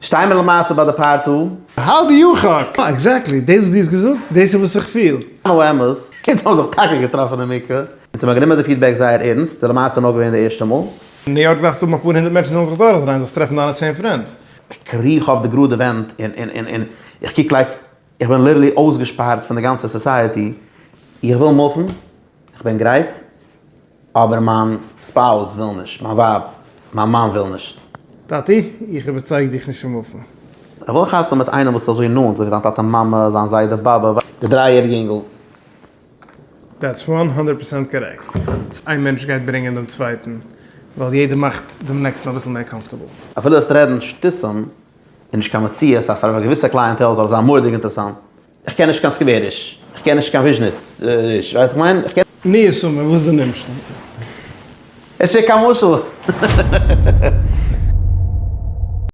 שטיי מיר למעשה ביי די part two. How do you חק? Exactly, דאס וואס דו האסט געזאגט, דאס איז וואס איך פיל. נו אמת, אונז האבן זיך טאקע געטראפן אין מקווה, אונז האבן גענומען די feedback זייער ערנסט, ס'איז למעשה נאר געווען די ערשטע מאל. אין ניו יארק דארפסטו האבן אפאר הונדערט מענטשן זאלן זיך דורכדרייען זאלסט טרעפן דיינע צען friends. איך קריך אויף די גראדע ווענט און און און און איך קוק like איך בין literally אויסגעשפארט פון די גאנצע society. איך וויל מופן, איך בין גרייט, אבער מיין spouse וויל נישט, מיין ווייב, מיין מאן וויל נישט. טאטי, איך איבערצייג דיך נישט פון מופן. איך וויל חתונה מיט איינעם וואס איז אזוי נאנט, אזוי ווי זיין טאטע מאמע, זיין זיידע באבע, די דריי יעריגע אינגל. That's 100 percent correct. איין מענטש גייט ברענגען דעם צווייטן, ווייל יעדער מאכט דעם נעקסטן אביסל מער comfortable. אפילו וועסט רעדן שטותים איז נישט קיין מציאות אז פאר א געוויסע clientele זאל עס זיין מורא'דיג אינטערעסאנט. איך קען נישט קיין סקוועריש, איך קען נישט קיין וויזשניץ-ריש, ווייסט איך מיין? איך קען. נו יסמר, וואס איז די נמשל? עס איז קיין משל.